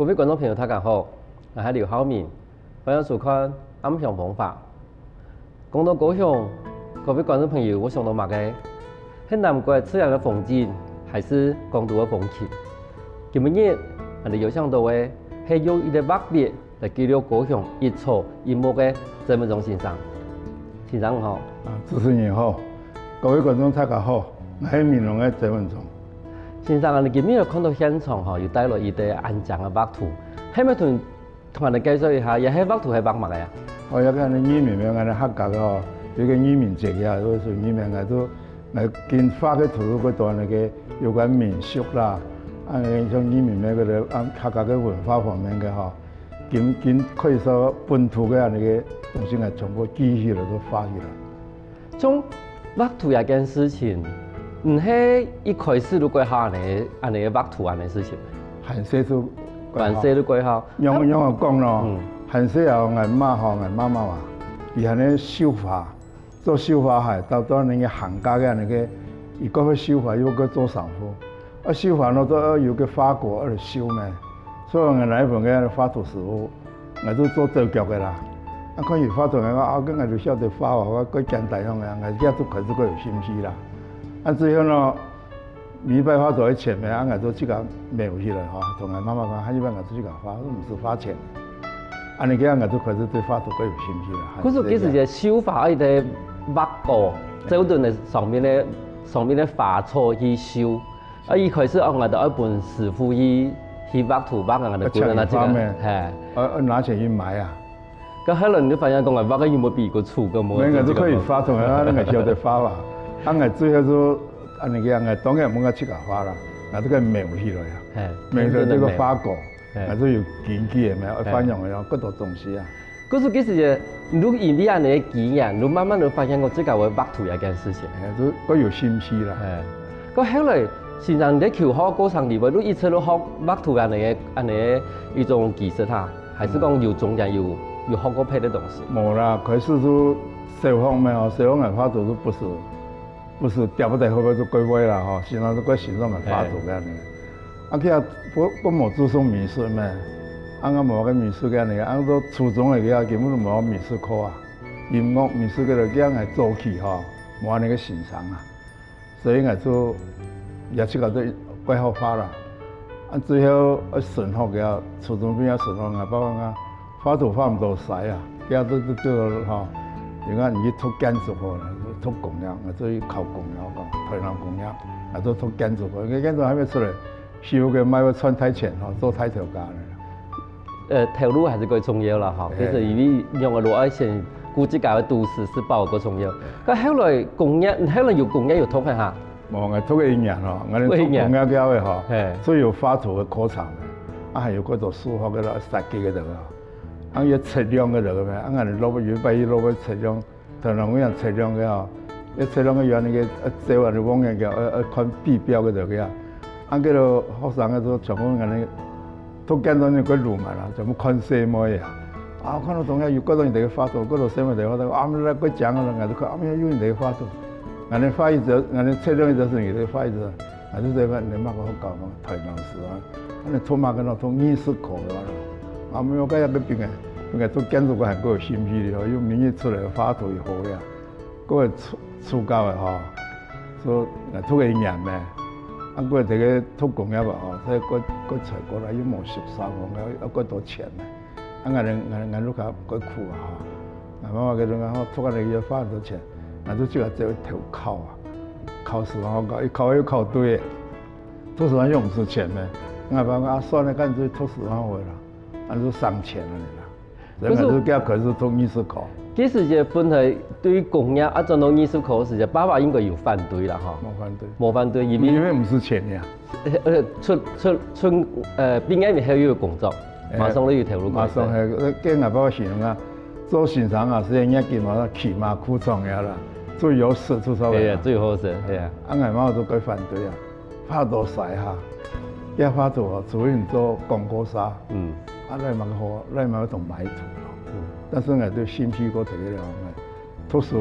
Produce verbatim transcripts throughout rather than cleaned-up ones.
各位觀眾朋友，大家好，𠊎係劉浩明，歡迎收看《暗香風華》。講到高雄，各位觀眾朋友，會想到麼个？係南國自然个風景，還係廣島个風情？今晡日，𠊎兜邀請到个係用一個畫筆來記錄高雄一草一木个曾文忠先生。先生好。啊，主持人好，各位觀眾大家好，𠊎係美濃个曾文忠。先生啊，你今晡日看到現場吼，有帶來一個恁靚个畫圖，係毋係同同𠊎兜介紹一下，這個畫圖係畫麼个啊？哦，這個𠊎俚義民廟，𠊎俚客家个哦，有一個義民節啊，所以義民，𠊎就𠊎跟畫个圖書過多那個有關民俗啦，啊，像義民廟个个啊，客家个文化方面个吼，跟跟可以說本土个恁樣个東西，𠊎全部記起來，都畫起來。 像畫圖這件事情，毋係一開始就過好恁樣恁樣畫圖恁樣事情。還細就還細就過好。仰仰仔講咯，嗯。還細啊，𠊎媽吼，𠊎媽媽啊，佢還恁樣繡花，做繡花鞋，到到恁樣行家个恁樣个，佢過會繡花，又過做衫褲。 啊，繡花咯，都愛有個花果愛來繡咩。所以𠊎來一份个畫圖師傅，𠊎就做走腳个啦。啊，看佢畫圖，𠊎講啊，該𠊎就曉得畫哦，𠊎過簡單樣个，𠊎這就開始過有興趣啦。啊，最後呢，每擺畫圖个錢咩，啊，𠊎就自家描起來吼，同𠊎媽媽講，下一擺𠊎就自家畫，毋使花錢。恁樣个，𠊎就開始對畫圖過有興趣啦。可是其實這繡花愛得畫過，走等个上面个上面个花草去繡。 啊，一開始哦，𠊎兜愛分師傅去去畫圖畫啊，𠊎兜个人啊，這個，愛請人畫咩？嘿。愛愛拿錢去買啊？該後來你就發現講，𠊎畫个有無比較粗个無？沒，𠊎就可以畫出來啊，那個曉得畫啊。啊，𠊎最後就恁樣个，𠊎當然毋敢自家畫啦，𠊎就可以描起來啊。嘿，描出來這個花果，嘿。𠊎就有根據个咩，愛翻用个，有幾多東西啊。 故所其實就，你因為恁樣个經驗，你慢慢就發現講自家會畫圖這件事情。哎，就較有興趣啦。哎，該後來，先生你在求學過程裡背，你一直都學畫圖恁樣个恁樣个一種技術哈，還係講有中間有有學過別个東西？無啦，開始就小學咩哦，小學个畫圖就毋識 毋識，恬不得閒就過會啦吼，先生就過欣賞𠊎畫圖恁樣。啊，佢也毋毋無注重美術咩，啊，𠊎無个美術恁樣，啊，到初中个時候根本就無美術課啊，音樂、美術个就恁樣早期吼，無恁樣个欣賞啊，所以𠊎就也自家都過好畫啦。啊，最後愛升學个，初中畢業升學，𠊎爸爸講， 畫圖畫毋到使啊，佢都都都吼，人家你去讀建築好了，讀工業，𠊎就去考工業，講台南工業，𠊎就讀建築好，該建築還沒出來，修个賣會賺大錢吼，做大頭家了。呃，頭路還係較重要啦吼，嘿。其實因為用个路愛先顧自家个肚屎，食飽較重要。該後來工業，後來有工業有讀个哈？ 無，𠊎讀个一年吼，𠊎連讀工業个吼，嘿。所以有畫圖个課程个，啊，還有較多數學个啦、設計个啦，啊，有測量个啦，啊，𠊎連落尾有一擺去落尾測量，同人講測量个吼，要測量个有恁个，呃，照恁个望遠鏡，呃，呃，看地標个啦，啊，該个學生个都全部恁个 讀建築个較魯蠻啦，全部看細妹啊。啊，看到同學有幾多人在該畫圖，幾多細妹在該畫圖，啊，𠊎來過獎啊，𠊎就看，啊，有人在該畫圖。𠊎等畫一隻，𠊎等測量一隻係人在畫一隻，𠊎就在該，你麼个好搞嘛，台南市啊，啊，你讀麼个咯，讀藝術科个啦。啊，無，𠊎該个畢業，畢業讀建築个還較有興趣个哦，又明日出來畫圖又好呀。 過个暑暑假个吼，所以𠊎讀个一年咩，啊，過這个讀工業啊吼，所以過過出國啦，又無熟悉，講要要過多錢咩，啊，𠊎等𠊎等𠊎屋下過苦啊吼，𠊎媽媽佢等講吼，讀恁樣要花很多錢，𠊎就自家走去偷考啊，考試吼，考一考又考對个，讀書又毋使錢咩，𠊎爸講啊，算了，乾脆讀書好了啦，啊，就省錢了啦。 所以𠊎就叫開始讀藝術科。其實這本來對於工業啊轉到藝術科時節，爸爸應該有反對啦吼。無反對。無反對，因為因為毋使錢呀。呃，出出出，呃，畢業以後又有工作，哎，馬上就有頭路。馬上係，呃，跟𠊎爸爸形容啊，做先生啊，係業績嘛，起碼苦長呀啦，最有食出手个啦。對啊，最好食，對啊。啊，𠊎媽媽就較反對啊。 畫到使哈，這畫圖哦，除非你做廣告社，嗯。啊，該蠻好，該蠻好同買圖咯。嗯。但是𠊎對興趣過特別了，讀書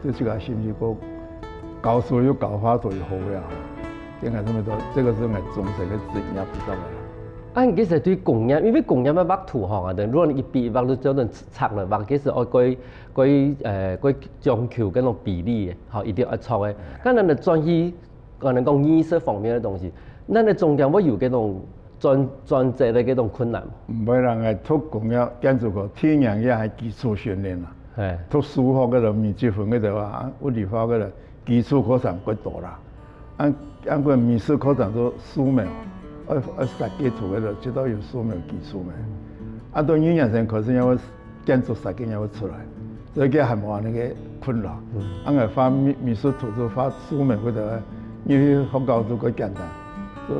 對自家興趣過，教書又教畫圖又好了，應該這麼多，這個是𠊎終身个職業，知道嗎？啊，你其實對工業，因為工業个畫圖吼，啊，等如果你一筆一畫，你就能拆來畫，其實愛過過呃過講究該種比例个，吼，一定愛錯个。但係你轉去，可能講藝術方面个東西，那你中間會有該種轉轉折个該種困難。毋會啦，𠊎讀工業建築科，第一年个還基礎訓練啦，係，讀數學个咯，微積分个咯啊，物理化个咯，基礎課程較多啦。 恁恁个美術課程做素描，愛愛設計圖个咯，知道有素描基礎个。啊，到二年生開始，也會建築設計也會出來，所以佢還無恁个困擾。嗯，啊，𠊎畫美美術圖就畫素描个，因為學校就較簡單，就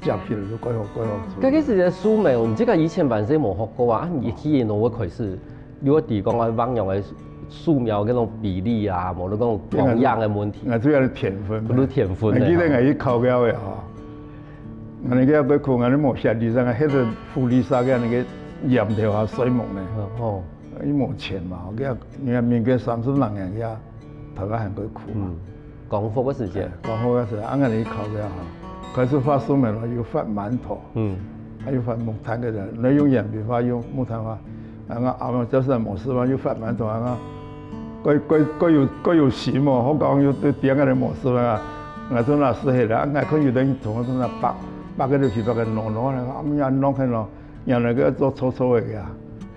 接起來就較好較好做。該个時節素描，你這个以前本身無學過啊，啊，你去年會開始。 有个地方个畫樣个素描个那種比例啊，無論講光影个問題，𠊎主要係天分。毋係天分个。𠊎記得𠊎去考个吼，𠊎那个過苦，𠊎都無寫字，𠊎翕到福利社个那个簷頭下睡目呢。哦，佢無錢嘛，𠊎人家民國三十六年个，頭下還過苦嘛。嗯，光復个時間。光復个時間，啊，𠊎去考个吼，開始畫素描咯，又畫饅頭。 嗯，還有畫木炭个人，你用鉛筆畫，用木炭畫，啊，𠊎阿姆就是無事嘛，又畫饅頭啊，該該該有該有心哦，好講又對點个人無事啊，𠊎就拿石頭啦，𠊎看有人同我那畫畫个就去畫个弄弄啊，啊，弄弄个咯，原來个做臭臭个呀，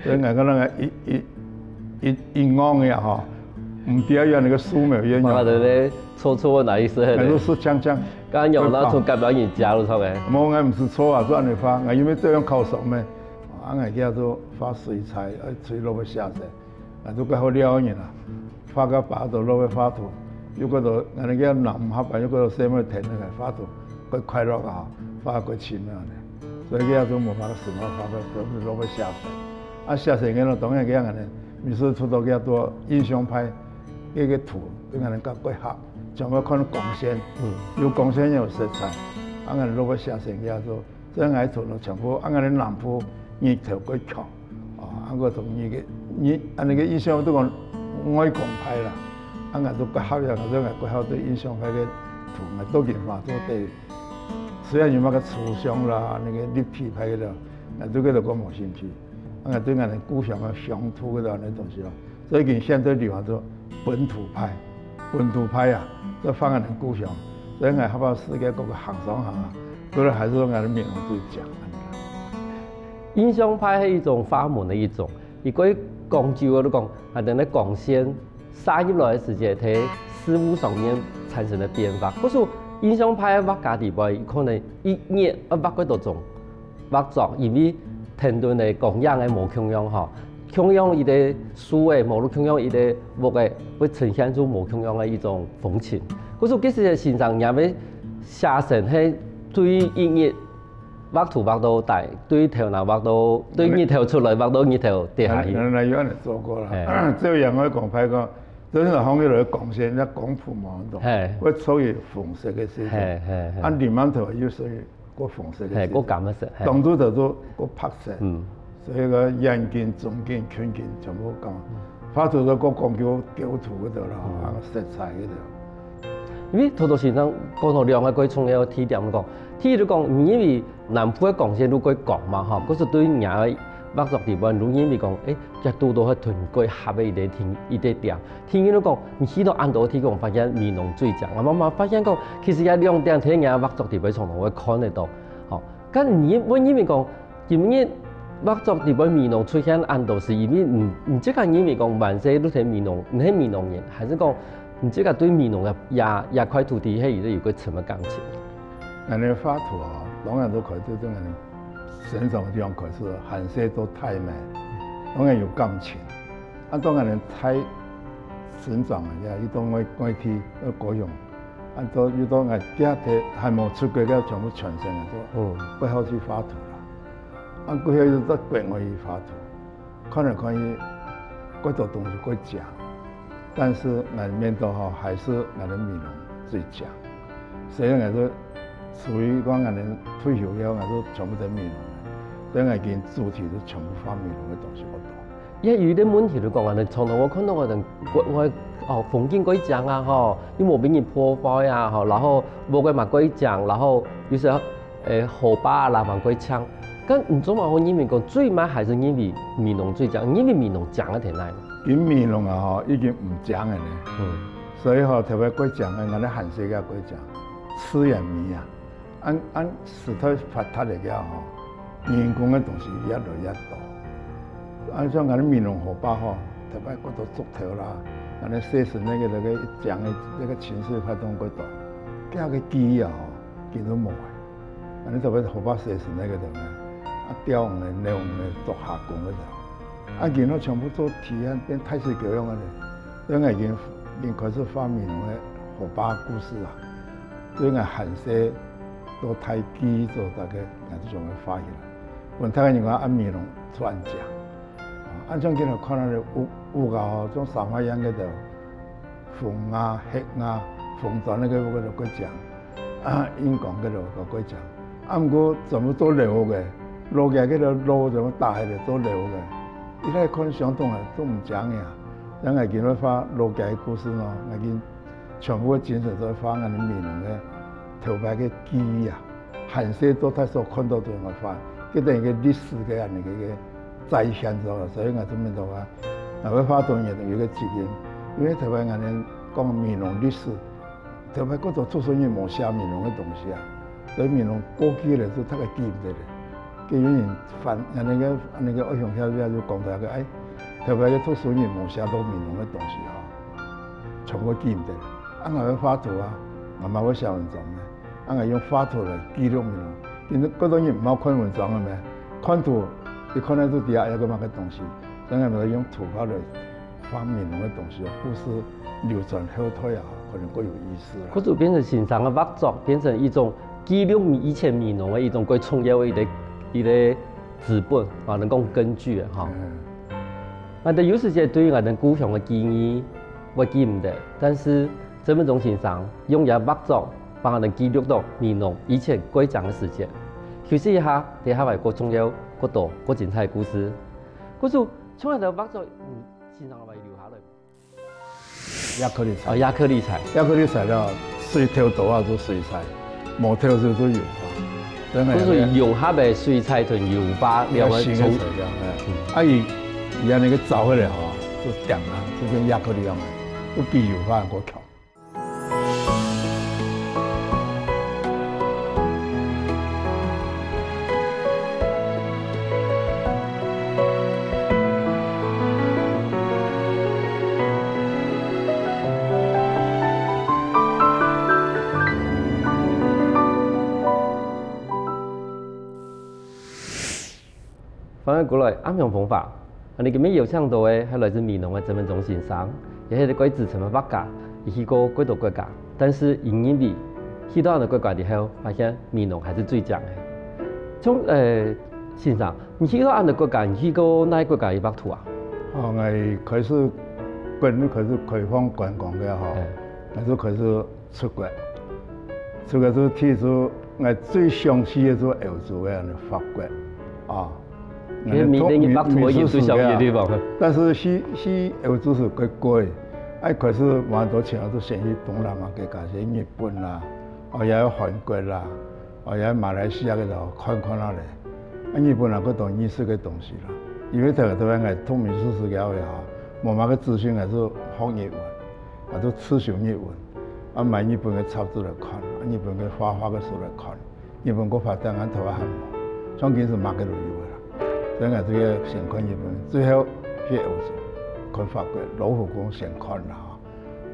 所以𠊎个那个一一一一戇个吼，毋知原來个素描一樣。嘛，對不對？臭臭个哪一色个？𠊎就係鏘鏘。 該樣，那從甲板人家路上誒。無，𠊎毋係錯啊，做恁樣畫，𠊎因為這樣考上咩？啊，𠊎叫做畫水彩，愛吹落去寫生，𠊎就較好了人啊。畫个畫都落去畫圖，又過到𠊎那个南下班，又過到細妹田那个畫圖，較快樂啊，畫較深啊呢。所以叫做無畫个時候，畫个都是落去寫生。啊，寫生个咯，當然叫𠊎呢，每次出到叫做印象派，該个圖，對𠊎那个較合。 全部看光線，嗯，有光線有色彩，啊，𠊎落去寫生个做，所以𠊎頭腦全部，啊，𠊎南部日頭較強，啊，啊，𠊎同日个日，啊，那个印象都講外光派啦，啊，𠊎都較合呀，所以𠊎較好對印象派个圖，𠊎都研發做對，雖然有那个抽象啦，那个立體派个啦，𠊎對个都講無興趣，啊，𠊎對𠊎个故鄉个鄉土个啦，那東西咯。 所以佢現在流行做本土派，本土派啊，做放个人故鄉。所以𠊎學校世界各个行上行啊，都係還係用𠊎个面孔去講。印象派係一種法門个一種，佢過講究个講，啊，等个光線射入來个時節，在事物上面產生个變化。故所印象派个畫家底背，可能一日愛畫幾多種。 畫作，因為天頂个光影个無共樣吼，共樣一个樹个，無論共樣一个屋个，會呈現出無共樣个一種風情。故所其實先生也會寫生係對一日畫圖畫到底，對頭那畫到，對日頭出來畫到日頭跌下去。那那有恁樣做過啦，嘿，只有陽光光派个，真係紅起來个光線，那光譜無同，嘿，會屬於紅色个色彩，嘿嘿嘿，啊，裡面頭又屬於 過紅色个色，嘿，過柑个色，嘿。當初就做過白色，嗯，所以个遠景、中景、近景全部講，畫圖都過講究構圖个啦，嗯，啊，色彩个啦。因為頭頭先生講到兩个過重要个地點講，第一就講，因為南部个光線愈過強嘛，吼，故所對人个畫作地方，愈認為講，誒，角度都會同過合个一个定一个點。 天氣都講，你去到恁多地方發現美濃水井，𠊎慢慢發現講，其實這兩點天也畫作地位常常會看得到。吼，該你會認為講，今日畫作地位美濃出現恁多，係因為你你自家認為講，萬世都係美濃，你係美濃人，還係講你自家對美濃个也也塊土地係有有個什麼感情？恁樣畫圖啊，當然都可以對對恁樣生長个地方開始，還係都太美，當然有感情。 啊，當然人太成長了，也又到外外地，呃，高雄，啊，到又到𠊎家庭還無出國，个全部全身个做，嗯，背後去畫圖啦。啊，過後又到國外去畫圖，看來看去，過多東西過講，但是𠊎面對吼，還是𠊎的美濃最強。雖然𠊎是屬於講𠊎的退休了，𠊎是全部在美濃的，所以𠊎已經主題是全部畫美濃的東西好多。 也有一个問題就講啊，你常常會看到个人國外哦風景蓋靚啊吼，又無分人破壞啊吼，然後屋个嘛蓋靚，然後有時候誒，河壩啦，還過青。該你做麼个會認為講最慢還係認為美濃最靚，認為美濃靚个在哪呢？因為美濃啊吼，已經毋靚个呢。嗯。所以吼，特別過靚个，𠊎兜還係愛過靚，自然美啊。 恁，恁時代發達了以後吼，人工个東西越來越多。啊，像𠊎兜美濃河壩吼，特別過多竹頭啦，𠊎兜洗身个該个講个該个清水活動過多，該个記憶啊吼，根本都無了。𠊎兜特別河壩洗身个該種呢，啊，釣魚个、撈魚个、捉蝦公个種。 啊，今後全部做體驗，變大水溝樣个咧。所以𠊎已經，已經開始畫美濃个河壩故事啊。所以𠊎還細到大記憶做大个，𠊎就將佢畫起來。分大个人講啊，美濃出恁靚。啊，恁樣今後看到咧，有，有个吼，像三合院該兜，紅啊、黑啊、紅磚該个，該个過靚。 啊，應講該落个過靚。啊，毋過全部做樓个，老街該條路全部打下來做樓个。一來看相同个，都毋靚个啊。像𠊎今日畫老街个故事呢，𠊎今全部个精神都畫𠊎兜美濃个頭擺个記憶啊，還細到大所看到都愛畫，該等於个歷史个恁樣个，个再現咗，所以𠊎做毋到啊。𠊎會畫到有一个責任，因為頭擺𠊎兜講美濃歷史， 特別過多讀書人無寫美濃个東西啊，所以美濃過去了就大概記毋得了。該有人翻，恁樣个，恁樣个愛鄉下就講到个，哎，特別个讀書人無寫到美濃个東西吼，全部記毋得了。啊，𠊎會畫圖啊，𠊎嘛會寫文章个，啊，𠊎用畫圖來記錄美濃。今過多人毋好看文章个咩？看圖，一看就知啊，有个麼个東西，所以𠊎用圖畫來 畫美濃个東西，故事流傳後代啊，可能較有意思啦。故所變成先生个畫作，變成一種記錄以前美濃个一種較重要个一个，一个資本，啊，能講根據个吼。嗯。𠊎兜有時節對𠊎兜故鄉个記憶會記毋得，但是曾文忠先生用佢个畫作幫𠊎兜記錄到美濃以前較靚个時節。休息一下，等下還有較重要、較多、較精彩个故事。故所，像𠊎兜畫作，嗯， 先生來留下來。壓克力彩。哦，壓克力彩。壓克力彩了，水頭多啊，做水彩，無頭就做油畫。真个。故所融合个水彩同油畫兩个要新个材料，哎。嗯。啊，佢，佢恁樣个做起來吼，就點啊，就跟壓克力一樣个，就比油畫還較強。 翻譯過來，暗香風華。𠊎兜今晡日邀請到个係來自美濃个曾文忠先生，也係一个資深个畫家，佢去過幾多國家，但是佢認為去到恁多國家以後，發現美濃還係最靚个。像，呃，先生，你去到恁多國家，你去過哪个國家去畫圖啊？哦，𠊎開始，國內開始開放觀光个吼，哎。𠊎就開始 出國。出國就去就𠊎最想去个就歐洲个法國啊。其實每个人畫圖个人最想去个地方。但是去，去歐洲係較貴，愛開始蠻多錢，就先去東南亞國家，像日本啦，哦，也有韓國啦，哦，也有馬來西亞个咯，看看啊咧。啊，日本啊，較多日式个東西啦，因為特別特別𠊎讀美術史个話哈，無麼个資訊，還係學日文。 啊，就自修日文，啊，買日本个雜誌來看，啊，日本个畫畫个書來看，日本个發展，𠊎頭下還無，像今係麼个都有个啦。所以𠊎就愛先看日本，最後去歐洲，看法國，羅浮宮先看啦，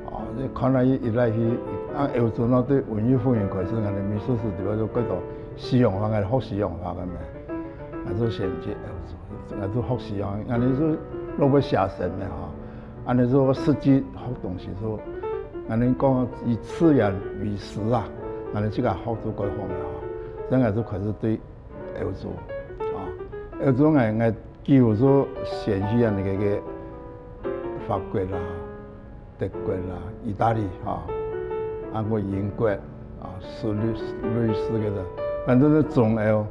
吼。哦，你看了一，一來去，啊，歐洲那對文藝復興開始，𠊎兜美術史裡背就過多西洋畫个，學西洋畫个咩，啊，就先去歐洲。 𠊎就學西洋，𠊎兜就落尾寫生个吼，恁樣就實際學東西就，𠊎兜講以自然為師啊，𠊎兜自家學就較好个吼，所以𠊎就開始對歐洲，啊，歐洲𠊎，𠊎幾乎就先去恁樣个，个法國啦、德國啦、義大利，吼，啊，過英國，啊，瑞士，瑞士个，反正係中歐、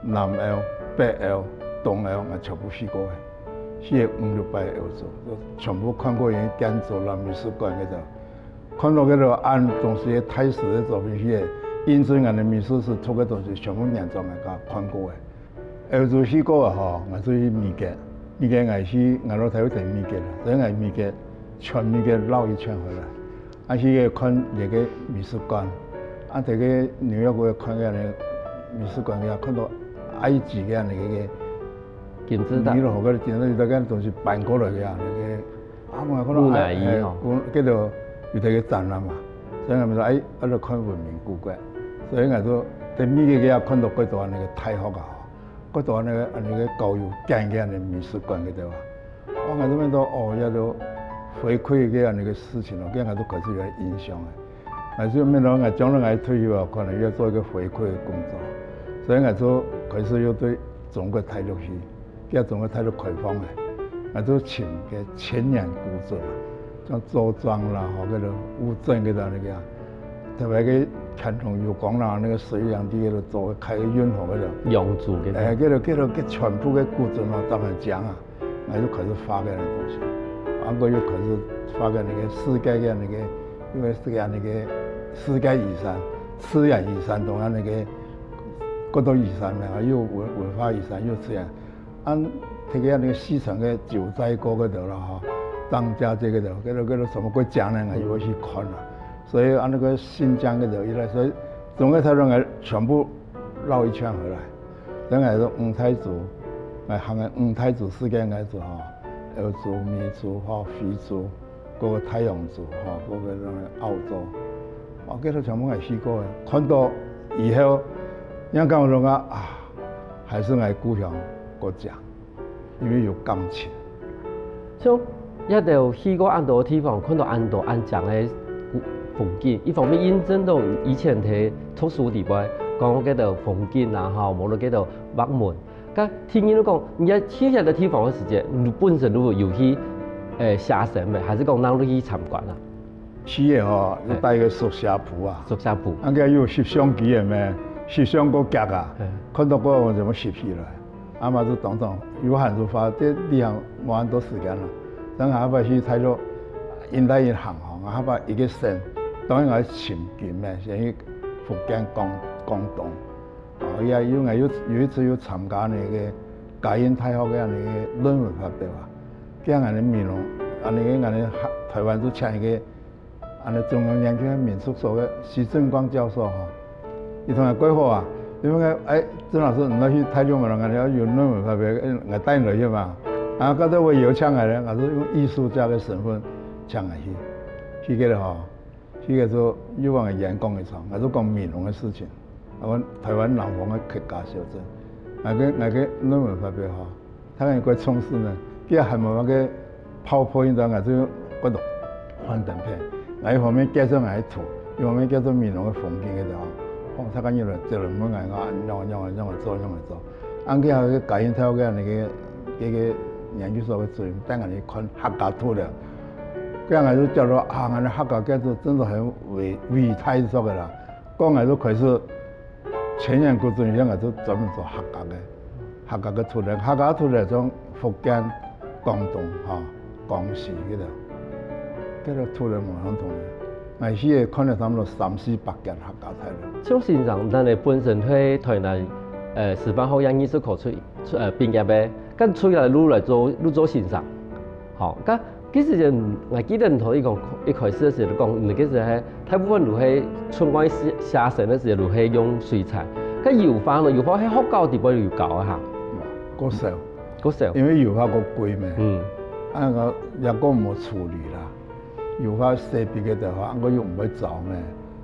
南歐、北歐、東歐，𠊎全部去過个，去个五六擺个歐洲，全部看過佢个建築啦、美術館該兜。看到該兜恁當時个大師个作品，去个因此，𠊎个美術史讀个東西全部原裝𠊎个看過个。歐洲去過啊吼，𠊎就去美國，美國𠊎去，𠊎老弟有在美國啦，所以𠊎美國全美國繞一圈回來。啊，去个看這个美術館，啊，在个紐約个看个美術館，个看到埃及个那个金字塔尼罗河个金字塔，个東西搬過來个啊，那个啊，我看到木乃伊吼哎，哎，个个有在个展覽嘛，所以𠊎就哎，啊，就看文明古國，所以𠊎就在美國个啊看到幾多那个大學啊，幾多那个那个教育建个那美術館个對吧？我𠊎這邊都哦，也都回饋个那个事情咯，个𠊎都開始有印象个。 𠊎就想講，𠊎將來𠊎退休啊，可能要做一個回饋的工作，所以𠊎就開始又對中國大陸去，叫中國大陸開放个，𠊎就尋个千年古鎮啊，像周莊啦，吼，該个烏鎮該个那个啊，特別个乾隆有功啦，那个隋煬帝該个做開个運河該个，永祖个哎，該个該个該全部个古鎮哦，當然講啊。 𠊎就開始畫該樣東西，啊，𠊎又開始畫个那个世界个那个，因為是个那个世界遺產、自然遺產，同樣那个各種遺產嘛，又文文化遺產又自然，啊，特个那个四川个九寨溝个头了哈，張家界个头，个个个什么个江呢，𠊎又去看了，所以啊，那个新疆个头一来，所以整个台湾个全部绕一圈回来。 等𠊎到五大洲，𠊎行个五大洲世界个洲吼，歐洲、美洲、吼非洲，各个太陽洲，吼各个那个澳洲，哇，該兜全部𠊎去過个。看到以後，人家講啊，啊，還是𠊎故鄉國家，因為有感情。 像這兜去過恁多地方，看到恁多恁靚个風景，一方面印證到以前在讀書裡背講該兜風景啊，吼，無論該兜畫文。該聽人講，你在去這兜地方个時節，你本身都有去誒寫生無？還係講當你去參觀啊？去个吼，就帶个速寫簿啊，速寫簿。啊，該有翕相機个咩？翕相个夾啊嗯，看到个我全部翕起來。 啊嘛就當當有閒就畫，這旅行無恁多時間啦。等下擺去大陸，因帶因行吼，下擺一个省，當然愛尋景咩，先去福建廣廣東。哦，也有𠊎有有一次有參加那个嘉應大學个那个論文發表啊，叫𠊎个美濃，啊那个𠊎个台灣就請一个 恁呢中央研究院民宿所个徐正光教授吼，佢同𠊎蓋好啊，因為𠊎哎，鄭老師，你愛去大陸嘛，人家有論文發表，𠊎帶你來去嘛。啊，到時候會邀請𠊎咧，𠊎就用藝術家个身份請𠊎去，去个咧吼，去个時候又往眼光一場，𠊎就講美濃个事情，啊，阮台灣南方个客家小鎮，𠊎个𠊎个論文發表吼， 他个个重視呢，佢還無那个PowerPoint个，就不懂幻燈片。𠊎一方面介紹𠊎个圖，一方面介紹美濃个風景个地方。哦，他个人來接來問𠊎，啊，仰仔仰仔仰仔做，仰仔做。啊，佢還有个嘉應大學个那个那个研究所个主任，帶𠊎去看客家圖了。這樣𠊎就覺得啊，𠊎个客家建築真的很偉偉大个啦。講𠊎就開始 千年古鎮以前，𠊎就專門做客家个，客家个圖咧，客家圖咧，像福建、廣東、吼、廣西个咧，這个圖咧無相同个。𠊎去个看了差不多三四百間客家圖咧。邱先生，咱个本身係台南呃師範學院藝術科出出呃畢業个，該出來路來做路做先生，吼，該 其實就𠊎記得你頭一講一開始个時候講，你其實係大部分都係出外寫寫生个時候都係用水彩。該油畫呢？油畫係學校底背有教啊哈？較少，較少。因為油畫較貴咩，嗯，啊个也較無處理啦。油畫設備个地方，啊个又毋會走咩，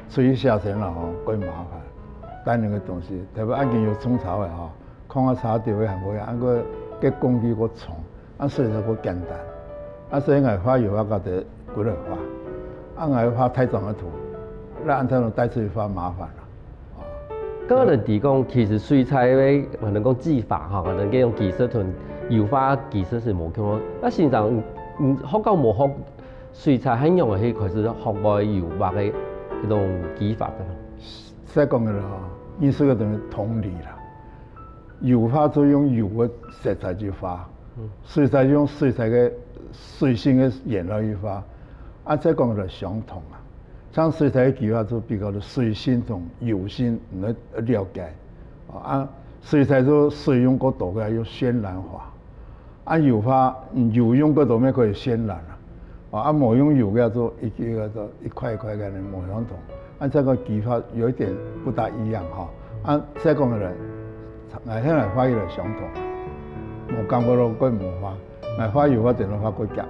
出去寫生啦吼，較麻煩。帶那个東西，特別恁樣有蟲草个吼，看下查到个還會，啊个个工具較重。 啊，所以就較簡單。啊，所以𠊎畫油畫个就過來畫，啊，𠊎畫大張个圖，那恁樣帶出去畫麻煩啦。剛剛人提講，其實水彩个，可能講技法哈，可能講技術同油畫技術係無共樣。那先生，嗯，學校無學水彩，係仰仔去開始學會油畫个該種技法个？再講个啦，藝術个等於同理啦。 油畫就用油个色彩去畫，水彩就用水彩个水性个顏料去畫，啊，再講就相同啊。像水彩个技法就比較个水性同油性，你愛了解。啊，水彩就水用較多个，用渲染法。啊，油畫，嗯，油用較多，也可以渲染啊。啊，啊，無用油个就一个个就一塊一塊个，無相同。啊，這个技法有一點不大一樣哈。啊，再講起來，𠊎現在畫起來相同，無感覺到過無畫，𠊎畫油畫定著畫過遽。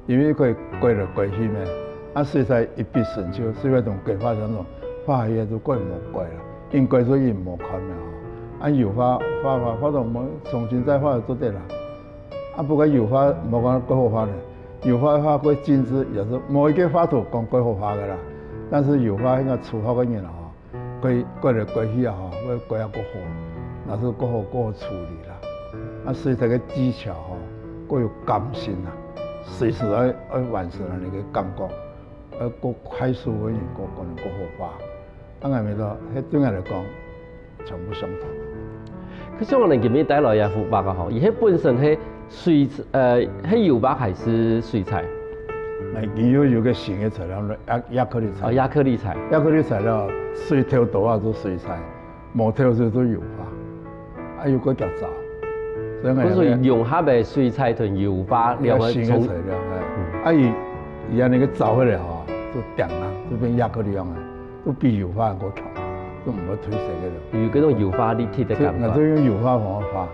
因為佢改來改去咩，啊，水彩一筆順手，水彩同改畫相同，畫下去就改無改啦，應該就應無看咩吼。啊，油畫畫畫畫到無，重新再畫就做得啦。啊，不過油畫無講過好畫呢，油畫畫過精緻，也係無一個畫圖講過好畫个啦。但是油畫應該初學个人啊吼， 改，改來改去啊吼，愛改啊較好，若係較好，較好處理啦。啊，水彩个技巧吼，較有感性啊，隨時愛，愛完成啊，你个感覺，愛較快速个人，較可能較好畫。啊，𠊎咪講，該對𠊎來講，全部相同。可是𠊎等今日帶來个幅畫啊吼，佢係本身係水，呃，係油畫還係水彩？哎，佢有，有個新个材料，亞，亞克力彩。哦，亞克力彩。亞克力材料，水透多啊，做水彩，無透就做油畫，啊，又過較燥。所以𠊎，所以融合个水彩同油畫兩个，新个材料，哎。嗯。啊，佢，佢恁呢个燥起來吼，就點啊，就變亞克力樣个，就比油畫還較強，就毋會褪色个了。有該種油畫立體个感覺。所以𠊎就用油畫方法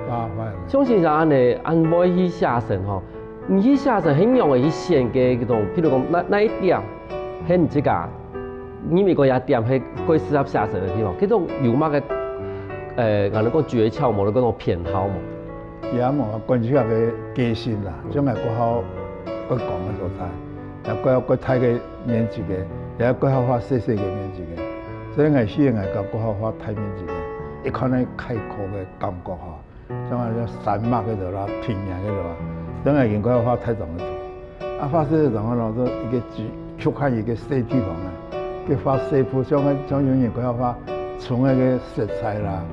畫。 畫畫个。像先生恁呢，恁會去寫生吼，你去寫生係仰仔去選个該種，譬如講，哪，哪一點，係你自家，你認為講這點係最適合寫生个地方，該種有麼个，呃，𠊎等講訣竅無，該種偏好無？也無啊，觀察个個性啦，像𠊎較好愛講个所在，也較，較大个面積个，也較好畫細細个面積个，所以𠊎喜歡𠊎較，較好畫大面積个，一看呢開闊个感覺吼。 像啊，像山脈該種啦，平原該種啊，像𠊎應該愛畫大張个圖。啊，畫細細張个咯，就一個局，局限一個細地方啊。佢畫細幅，像个，像有人佢愛畫蟲个該色彩啦，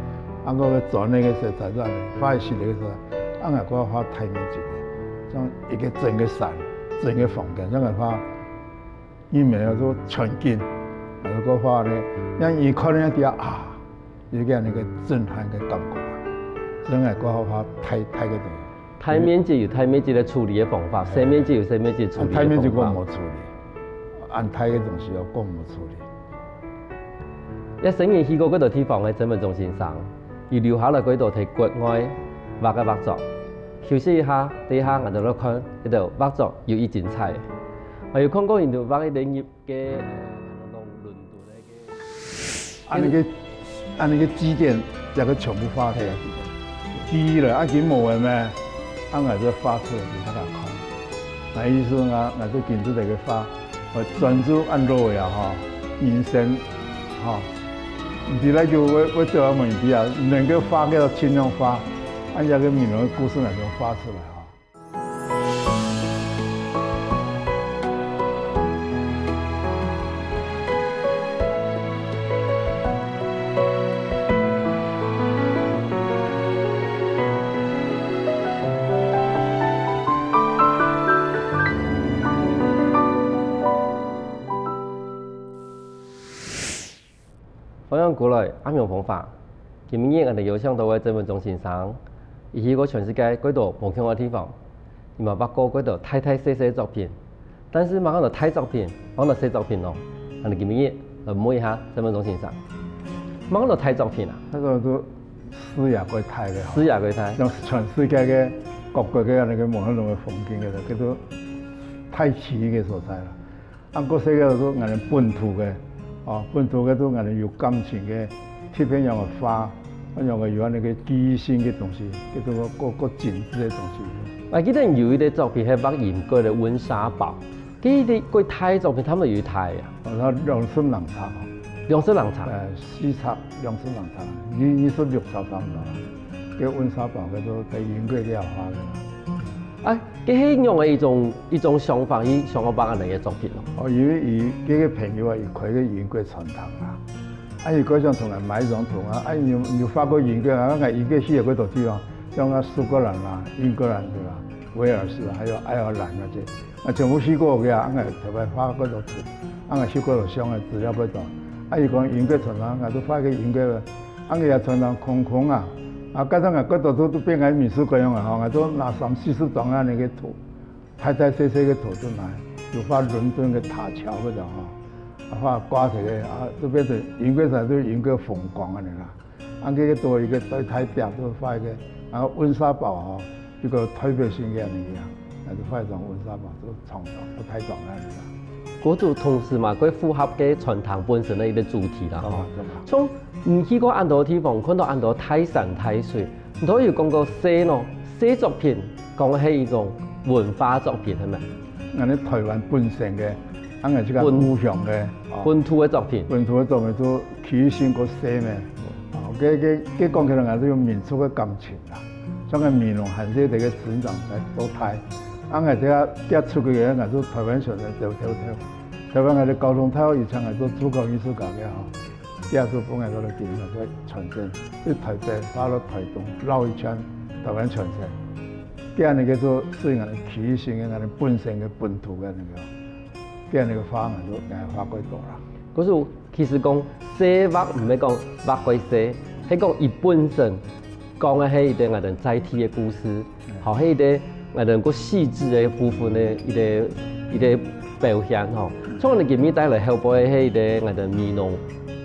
啊，該个磚个該色彩，這樣畫一系列个色彩，啊，𠊎愛畫大面積个，像一個整個山，整個房間，像𠊎畫 你毋係愛做全景，還係愛畫呢，讓人看了知啊，有个恁呢个震撼个感覺啊。所以𠊎愛畫大，大个東西。大面積有大面積个處理个方法，哎。細面積有細面積處理个方法。啊，大面積𠊎無處理，恁大个東西𠊎無處理。這生前去過幾多地方个曾文忠先生，佢留下來幾多在國外畫个畫作。休息一下，等一下𠊎兜來看，這兜畫作有幾精彩。 𠊎有看過佢兜畫一個日个，呃，可能講倫敦个。恁呢个，恁呢个字典，這个全部畫起來。記憶了，啊，已經無了咩？啊，𠊎就畫出來給大家看。𠊎意思啊，𠊎就緊張个畫，𠊎專注恁多位啊，吼，人生，吼，毋知來就會，會走到問題啊，能夠畫个盡量畫，按這个美濃个故事來就畫出來，吼。 歡迎過來，阿明風華。今晡日𠊎兜邀請到个曾文忠先生，佢去過全世界幾多無共个地方，佢嘛畫過幾多大大細細个作品。但是嘛講到大作品，講到細作品咯，𠊎兜今晡日來問一下曾文忠先生。嘛講到大作品啊，該个都視野過大个吼。視野過大。像全世界个各國个那个無論个風景个，這都大奇異个所在啦。 啊，過細个就𠊎兜本土个，哦，本土个就𠊎兜有感情个，特別樣个畫，恁樣个有恁呢个記憶性个東西，叫做過，過精緻个東西。𠊎記得有一個作品係畫英國个溫莎堡，該個過大个作品，差毋多有幾大啊？哦，佢兩十零尺哦。兩十零尺？呃，四尺，兩十零尺，二，二十六尺差毋多啦。該溫莎堡叫做在英國个畫个啦。啊， 該係仰仔一種，一種想法，佢想要畫恁呢个作品咯。哦，因為佢，佢个朋友啊，佢開个英國餐廳啊，啊，佢過想同𠊎買一張圖啊，啊，你有，你有畫過英國啊？𠊎英國去過幾多地方，像啊蘇格蘭啦、英格蘭對吧？威爾士啊，還有愛爾蘭那些，啊，全部去過个啊，𠊎特別畫過多圖。啊，𠊎去過了相个資料過多。啊，佢講英國船廠，𠊎就畫个英國个，啊，佢个船廠空空啊，啊，加上𠊎過多都都變𠊎美術館樣啊，吼，𠊎就拿三四十張啊那个圖，大大細細个圖都拿，有畫倫敦个塔橋个吼，啊，畫掛起个啊，就變成英國船就英國風光啊那个。 啊，這个做一个對大表做畫一个，啊，溫莎堡吼，一个代表性个恁樣，啊，就畫一張溫莎堡做長長，不太長个恁樣。故所同時嘛，佢符合个餐廳本身个一个主題啦，吼。哦，對嘛。像你去過恁多地方，看到恁多大山大水，你都有講過細喏，細作品，講係一種文化作品，係咪？ 𠊎等台灣本身个，啊，𠊎自家故鄉个，哦，本土个作品。本土个作品就區域性个細咩，哦，該該該講起來，𠊎就有民族个感情啦。像个美濃還細个个成長在多大，啊，𠊎這下這出去个，𠊎就台灣全个走走走，台灣个交通太好，以前个做出口藝術家个吼。 這就分𠊎个經驗个傳承，對台北到到台東繞一圈，台灣全省。這樣个做，所以𠊎个區域性个，𠊎个本身个本土个那个，這樣个畫，𠊎就𠊎畫過多啦。可是其實講細畫，毋係講畫過細，係講佢本身講个係一個𠊎等在地个故事， 好，係一個𠊎等較細緻个部分个一個一個表現吼。像你今日帶來後背係一個𠊎等美濃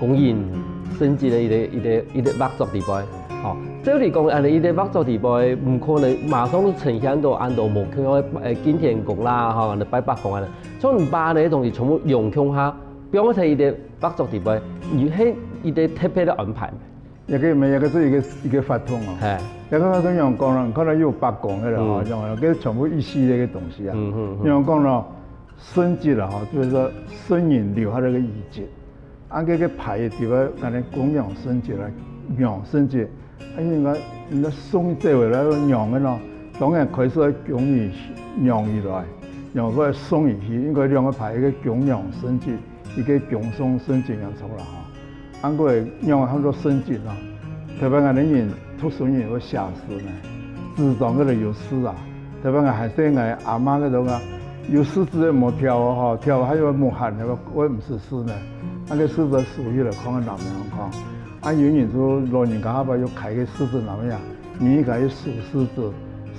公園升級个一個一個一個畫作底背，吼。照理講，恁樣一個畫作底背，毋可能馬上就呈現到恁多無共樣个呃，景天宮啦，吼，恁樣拜伯公恁樣。像你把該東西全部用共下，放在一個畫作底背，你係一個特別个安排。 這個毋係，這個係一個一個活動哦。係。這個活動仰講呢？你看到有伯公个啦，吼，嗯。仰講，這全部一系列个東西啊。嗯，嗯，嗯。仰講呢，神蹟啦，吼，就係說神人留下來个遺跡。啊，這個牌个地方，恁樣供養神蹟啦，仰神蹟。啊，應該應該送走个啦，仰个咯。當然開始供佢仰佢來，仰過送佢去，應該兩個牌，一個供養神蹟，一個供送神蹟仰出啦，吼。 恁樣仰會喊做神蹟呢？特別𠊎等人讀書人會寫詩呢，紙張該兜有字啊。特別𠊎還細𠊎阿嬤該兜啊，有字跡个無條哦，吼，條還有無閒个，會毋識字呢。啊該字跡收起來看看哪樣看。啊有人就老人家下擺又開个字跡哪樣，每一個又收字跡，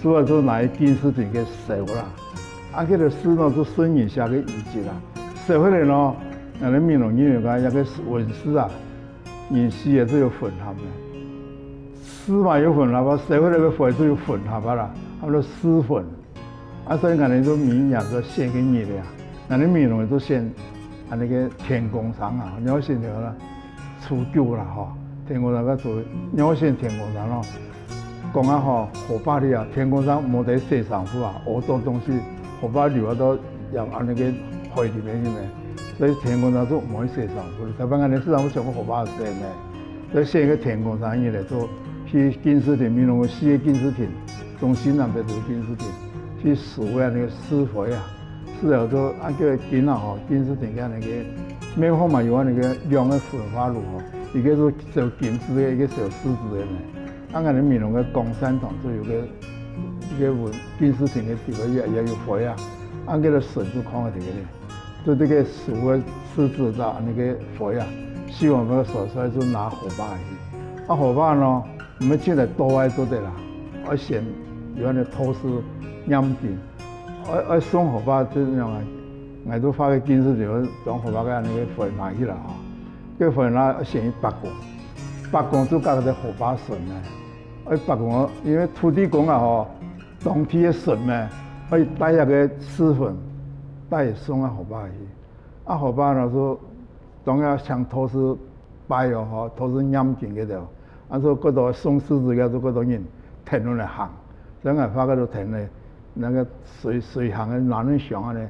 收了之後拿去敬字亭去燒啦。 啊，該兜字呢，就神人寫个遺跡啊。燒下來呢，𠊎等美濃人有講，這個文字啊，人死了就有混合个。字嘛有混合啊，燒下來个灰就有混合啊啦，喊做字混。啊，所以𠊎等就每年就選个日仔啊，𠊎等美濃就選啊那個天公生啊，你要選个啦。 初九啦吼，天公生个初，仰會選天公生咯。講啊吼，河壩裡啊，天公生無在洗衫褲啊，屙糟東西，河壩流啊到，也恁樣个海裡面去咩。所以天公生就毋會洗衫褲，特別𠊎等洗衫褲全部河壩洗咩。所以選一個天公生日來做，去敬字亭，美濃有四個敬字亭，東西南北都敬字亭，去收个那個字灰啊。 係啊，就啊叫佢敬啊吼，敬字亭个那個廟項嘛有啊那個兩個焚化爐吼，一個係燒金紙个，一個燒字紙个呢。啊，𠊎等美濃个岡山堂就有個一個文敬字亭个地方也也有灰啊，啊，該个神就囥在這個呢，就這個燒个字紙搭那個灰啊，燒完个時候就拿火把去，啊，火把呢，毋係凊彩倒个做得啦，愛先有恁樣透視拈金。 愛愛送火把這樣啊，𠊎都畫个敬字亭，裝火把个恁樣个灰拿去啦吼。該灰拿愛先去伯公，伯公就甲个火把神呢。愛伯公，因為土地公啊吼，當地个神咩，愛帶遐个字粉，帶送啊火把去。啊，火把呢就當然請道士拜哦吼，道士拈金个了。 啊，所以過多送字紙个，就過多人跈落來行，所以𠊎畫个就跈咧，那個隨隨行个男人像恁呢，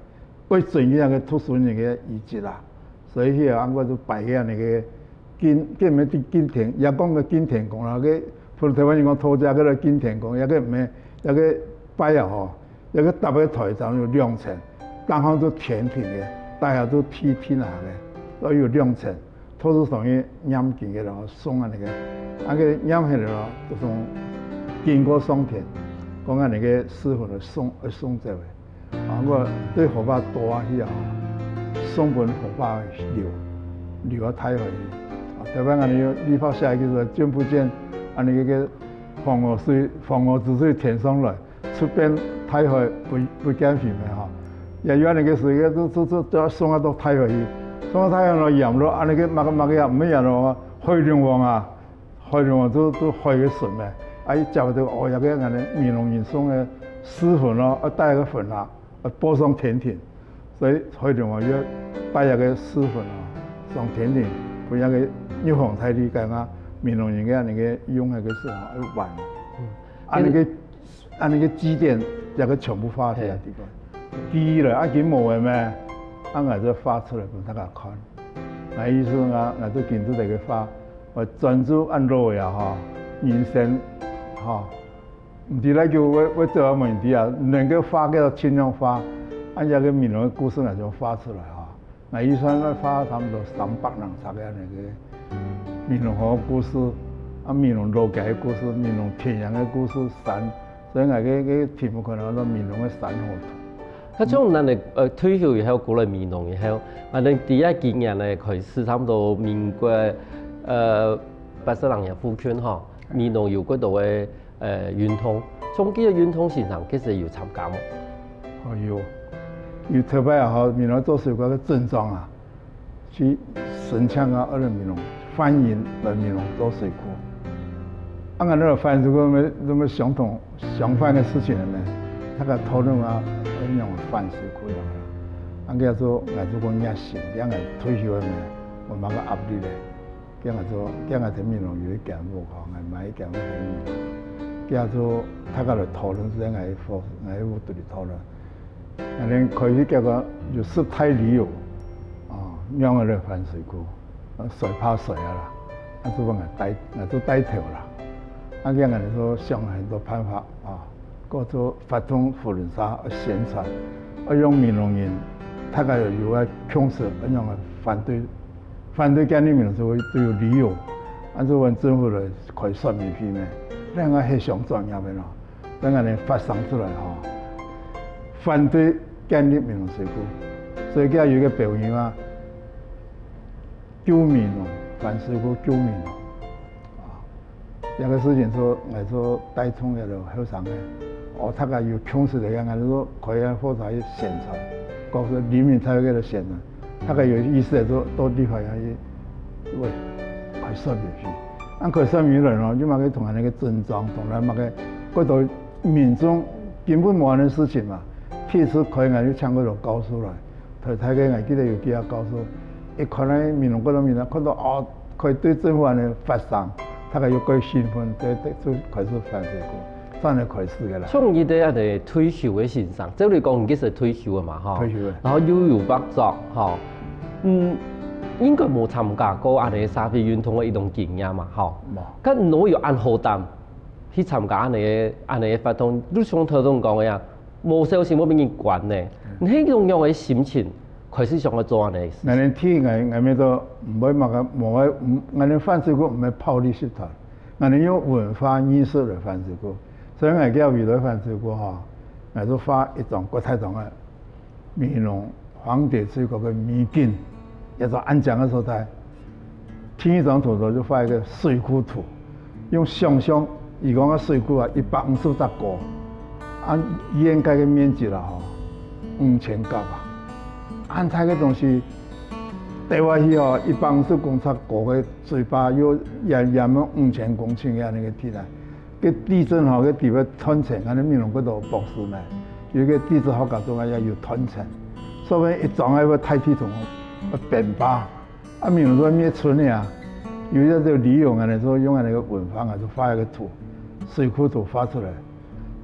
愛尊敬那個讀書人个遺跡啦。所以去啊，𠊎就拜个那個敬，敬咩敬天，也講个敬天公啦，个普通台灣人講道家个敬天公，也个毋係，也个拜啊吼， 一個搭个台頂有兩層，頂項做天庭个，底下做地，地下个，都有兩層。道士上去拈金个，然後送啊那個，啊个拈起來咯，就送經過上天，講啊那個師傅來送，來送走个。啊，𠊎對火把倒下去啊，送分河壩流，流到大海去。啊，特別恁樣綠白寫个時候，君不見，恁樣个黃河水，黃河之水天上來，出邊大海不，不見水咩吼。也有恁樣个時候，就，就，就，就送到大海去，送到大海落鹽咯，恁樣个麼个麼个啊，毋係鹽咯，海龍王啊，海龍王就，就海个神咩，啊，佢接到哦，這个恁樣美濃人送个屍粉咯，啊，帶个粉啊，啊，報上天庭。 所以海龍王愛帶這个屍粉哦，上天庭，分這个玉皇大帝个啊，美濃人个恁樣个用个時候愛還。嗯。恁樣个，恁樣个祭典，這个全部畫在這地方。嘿。記憶了，啊，已經無了咩？啊，𠊎就畫出來分大家看。𠊎意思啊，𠊎就緊出來个畫，𠊎專注恁老个啊，吼，人生，吼， 毋知來久會，會走啊，毋知啊，能夠畫个盡量畫，恁樣个美濃个故事𠊎就畫出來吼。𠊎預算愛畫差不多三百零冊个恁樣个美濃河个故事，啊，美濃老街个故事，美濃田園个故事，山，所以𠊎个，个題目可能叫做美濃个山河圖。 該像咱个，呃，退休以後，過來美濃以後，啊，恁樣第一幾年呢，開始差不多民國，呃，八十零年附近吼，美濃有幾多个，呃，運動，像這个運動先生，其實有參加無？哦，有，有特別啊，吼，美濃做水果个鎮長啊， 去申請啊，愛來美濃，歡迎來美濃做水庫。啊，𠊎等來反水庫，乜，乜相同，相反个事情个咩？大家討論啊，愛仰般反水庫樣啊。啊，叫做，𠊎做過熱心，這樣𠊎退休个咩，無麼个壓力咧。叫𠊎做，叫𠊎在美濃有一間屋吼，𠊎買一間屋在美濃。叫做大家來討論，所以𠊎屋，𠊎屋肚裡討論。 𠊎等開始結果有十大理由，哦，仰仔來反水庫，啊，誰怕誰啊啦，啊，就分𠊎帶，𠊎就帶頭啦。啊，這樣𠊎等就想了很多辦法啊，過做活動、扶輪社、啊，宣傳，啊，用美濃人，大家有，有个共識，啊，仰仔反對，反對建立美濃社會都有理由，啊，就問政府來開說明書呢，恁樣係想怎樣个咯。 等𠊎等發聲出來吼，反對建立美濃水庫。所以佢有一个標語啊，救美濃，反水庫救美濃。啊，這个事情做，𠊎做帶動个後生个，哦，大家有共識个，𠊎等做開个火車去宣傳，告訴人民大會个宣傳。 大家有意思个，就到立法院去，喂，開說明書。恁開說明書來咯，就嘛去同𠊎等个鎮長，同𠊎等个，過多民眾根本無恁个事情嘛。第一次開，𠊎就請過多教授來，台大个𠊎記得有幾个教授，一看到美濃過多民眾，看到哦，可以對政府恁个發聲，大家又過興奮，對，對，就開始反水庫。 算係開始个啦。像你兜恁樣退休个先生，照理講你係退休个嘛，吼。退休个。然後又有畫作，吼。嗯，應該無參加過恁樣社會運動个一種經驗嘛，吼。無。該你有恁好膽去參加恁樣个、恁樣个活動，就像頭先講个啊，無小心會分人關呢。嗯。你係用樣个心情開始想要做恁樣个事情？𠊎連第一，𠊎，𠊎乜都毋會麼个，無愛，毋，𠊎連反水庫毋係暴力集團。 𠊎等用文化藝術來反水庫，所以𠊎叫未來反水庫吼，𠊎就畫一張國大張个美濃黃蝶翠閣个美景，一張恁靚个所在。第二張圖就畫一个水庫圖，用想像，佢講个水庫啊，一百五十尺高，啊，涵蓋个面積啦吼，五千甲啊，恁大个東西， 跌下去哦，一百五十公尺高个水壩，又淹，淹了五千公頃个恁樣个地泥。該地震吼，該地方斷層，恁樣美濃國都博士呢，有一个地質學家中間也有斷層，所以一張个大地圖，變化，啊，美濃都滅村了啊。有一个理由，恁樣就用恁樣个文化，就畫一个圖，水庫圖畫出來。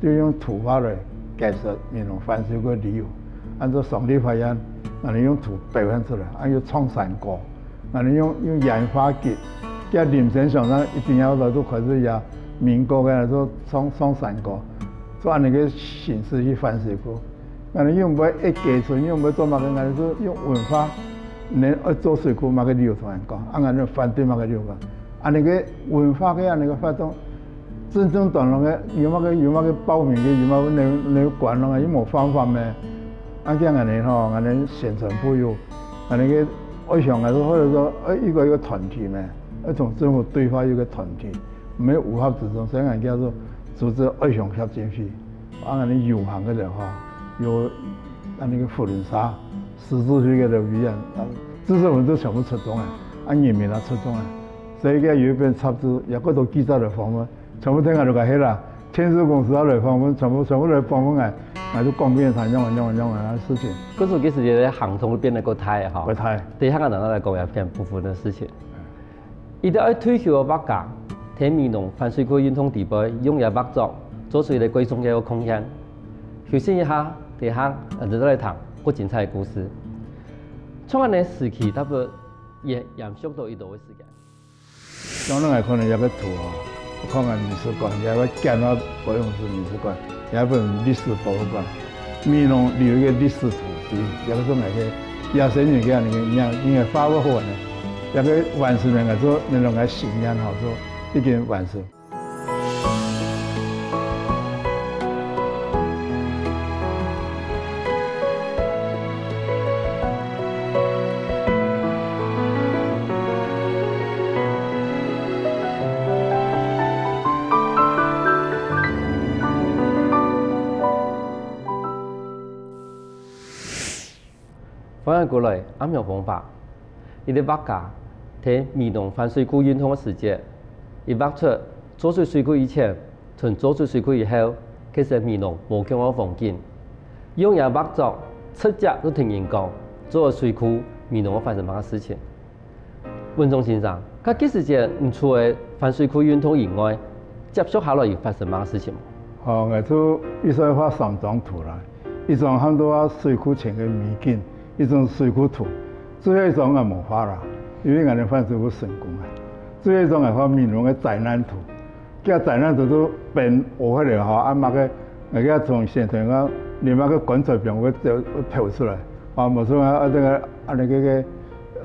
就用圖畫來解釋美濃反水庫个理由。恁樣上立法院，𠊎等用圖表現出來，恁樣唱山歌，𠊎等用，用煙花節，叫林森鄉長一定要來做開始呀，民歌个做唱，唱山歌，做恁樣个形式去反水庫。𠊎等又毋會一家村，又毋會做麼个，𠊎等就用文化，你愛做水庫麼个理由同人講，啊，𠊎等反對麼个理由講。 恁樣个文化个恁樣个活動，真正當中个有麼个，有麼个報名个，有麼个能，能管咯，又無方法咩？啊，恁樣呢吼，恁樣宣傳部有恁呢个愛鄉啊，係或者說，呃，一個一個團體咩，愛同政府對話一個團體，毋係烏合之眾，所以人家說組織愛鄉協進會，啊，恁呢有閒个人吼，有恁呢个扶輪社、獅子會个委員，啊，知識分子全部出動啊，啊，人民也出動啊，所以佢有一本雜誌，也過多記者來訪問，全部聽下就講係啦。 電視公司也來訪問，全部全部來訪問𠊎，𠊎就講分佢聽仰仔仰仔仰仔个事情。可是其實這个行動變得較大吼。較大。等一下𠊎等來講這片部分个事情。一个愛退休个畫家，在美濃反水庫運動底背，用佢畫作做出一个較重要个貢獻。休息一下，等一下𠊎等再來談較精彩个故事。創辦个時期，差不多也延續到幾多个時間。 像𠊎看到這个圖吼，𠊎看𠊎美術館，這个建築保育是美術館，這本歷史博物館，美濃留一个歷史圖，這个係𠊎个野生人个恁呢个，人家畫畫好呢，這个完成了，𠊎做，𠊎个信念吼，做已經完成。 歡迎過來，阿苗風華。一个畫家，在美濃反水庫運動个時節，佢畫出做出水庫以前，同做出水庫以後，其實美濃無共樣个風景。用佢畫作，直接就同人講，做水庫，美濃會發生麼个事情。 文忠先生，該該時節，你除了反水庫運動以外，接續下來有發生麼个事情無？哦，𠊎就一直畫三張圖啦，一張喊做啊水庫前个美景，一張水庫圖，最後一張𠊎無畫啦，因為𠊎等反水庫成功啊。最後一張𠊎畫美濃个災難圖， 佢个災難圖就變烏黑了吼，啊麼个，𠊎个從先頭个，連麼个棺材邊會走，會跑出來，啊，無錯啊，啊這个，恁呢个个，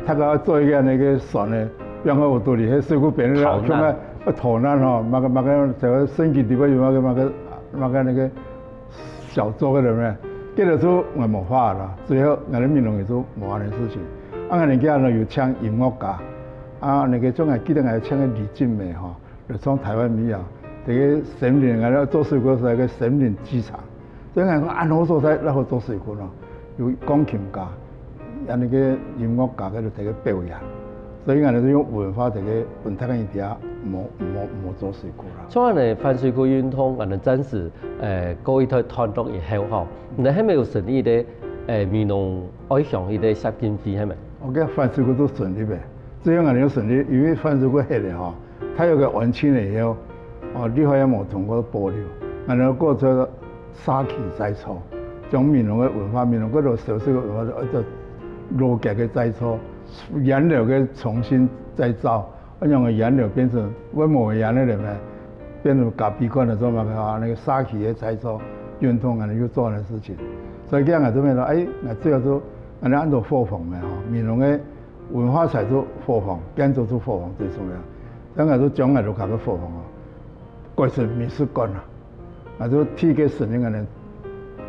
大家做一个恁呢个船呢，然後有道理，該水庫邊个，逃難。像个，啊，逃難吼，麼个麼个，像个聖經裡背有麼个麼个，麼个那个小作个人呢，這个就𠊎無畫啦，最後𠊎等美濃也就無恁呢事情。啊，𠊎等家呢有請音樂家，啊，那个像𠊎記得𠊎請个李靜美吼， 就唱臺灣民謠，這个森林，𠊎等做水庫係一个森林劇場。所以𠊎講，恁好所在，哪好做水庫呢？有鋼琴家，恁呢个音樂家，佢就在該表演。所以𠊎等就用文化在該分大家知啊，無，無，無做水庫啦。像恁呢反水庫運動，𠊎等暫時，呃，告一段段落以後吼，你等係無有成立一个，呃，美濃愛鄉一个協進會，係無？OK，反水庫都成立个，只有𠊎等有成立，因為反水庫歇了吼， 大約个安靜了以後，哦，綠化也無通過保留，然後過出社區再造，將美濃个文化，美濃過多少少个文化，就，就老街个再造，原料个重新再造，啊，讓个原料變成溫和个原料了咩，變成咖啡館了做麼个啊，那个社區个再造運動啊，又做个事情。所以這樣啊，這邊說，哎，那最後就，啊，恁多伙房个吼，美濃个 文化財就伙房，建築就伙房最重要。像𠊎就將𠊎屋下个伙房哦，改成美術館啊，𠊎就第一个成立恁呢，